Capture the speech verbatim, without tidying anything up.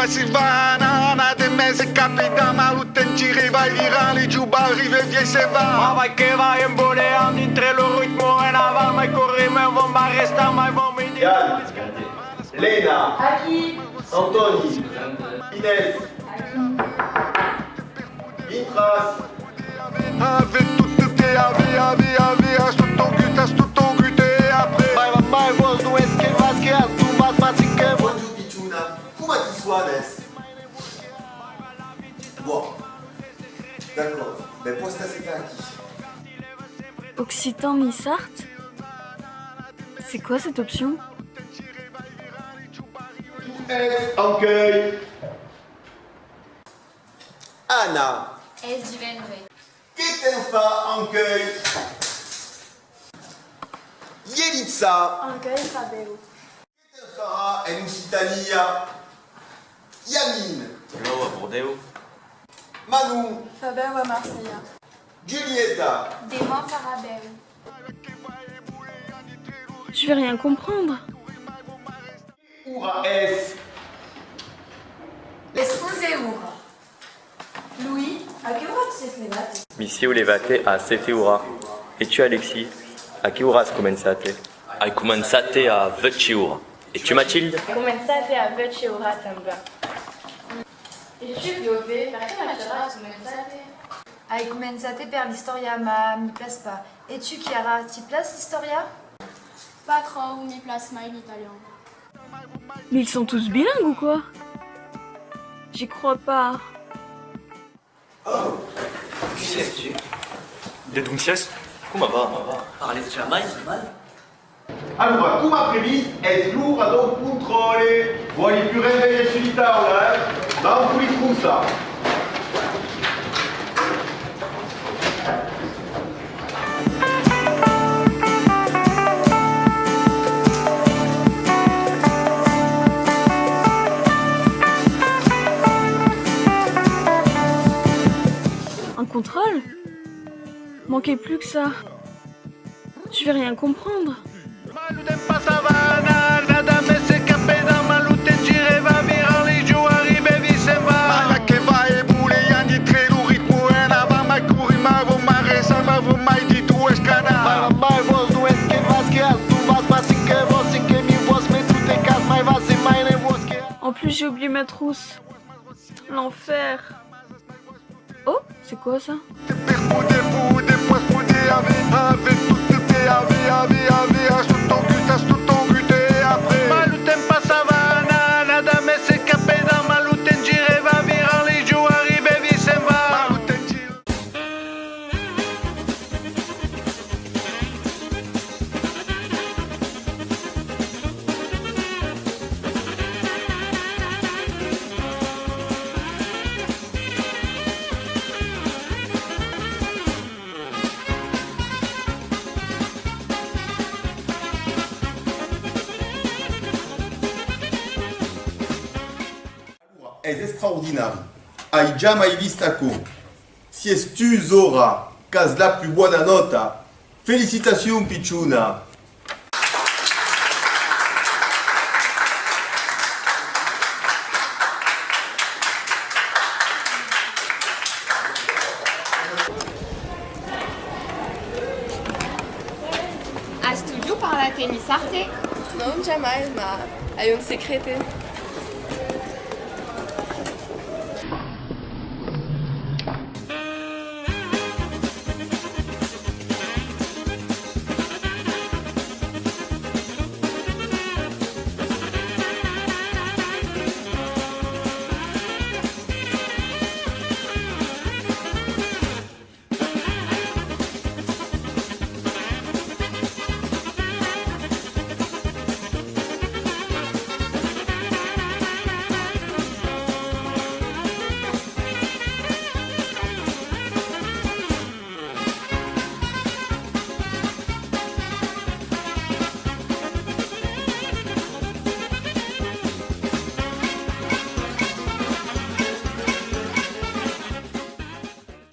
Si va anar, anar de mes e cap e dama, lo temps gira e va e vira, li jo va, arriba, vien, se va. Ma vai que vai en voleant dintre lo ritmo en avant, mai corrime, vom va restar, mai vom. Ian, Lena, aquí. Antoni, Inès, aquí. Vintras. Ave tot te ave, ave, ave, as tot ton gut, as tot ton gut e après. Mai va, mai vos, non es que vas que as, tu vas pas si que vos. Bonjour pichona, coma ti soades? Bon, d'accord, ben pòs t'assetar aquí. Occitan niçard? C'est quoi cette option? Tu es en cueille. Anna. Es divendres. Que te'n fa en cueille? Yelitza. En cueille fa bèu. Que te'n farà en Occitània? Yamin. Plòu a Bordèu. Manon. Fa bèu a Marselha. Julieta. Deman farà bèu. Je vais rien comprendre. Ora es? Es onze oras. Louis, a qué ora te sès levat? Mi siáu levat a sete oras. E tu, Alexis, a qué ora as començat? Ai començat a vuech oras. E tu, Mathilde? Ai començat a vuech oras tanben. E tu, Chloé, perqué a qué ora as començat? Ai començat per l'istòria, ma mi plas pas. E tu, Chiara, ti plas l'istòria? Pas tròp, mi plas mai l'italian. Mais ils sont tous bilingues ou quoi? J'y crois pas. Oh, qui sais-tu? De dont siás? Coma va? Parles jamai mal? Alora, coma previst, es l'ora dau contròle. Vòli pus ren veire sus li taula, eh? Vam pus li tronçar. Un contrôle? Manquait plus que ça. Je vais rien comprendre. En plus, j'ai oublié ma trousse. L'enfer. Oh, c'est quoi ça? Es extraordinari. Ai jamai vist aquò. Siás tusora, qu'as la plus bòna nòta. Felicitacions, pichona! As toujours parlat en niçard? Non, jamai, ma ai un secret.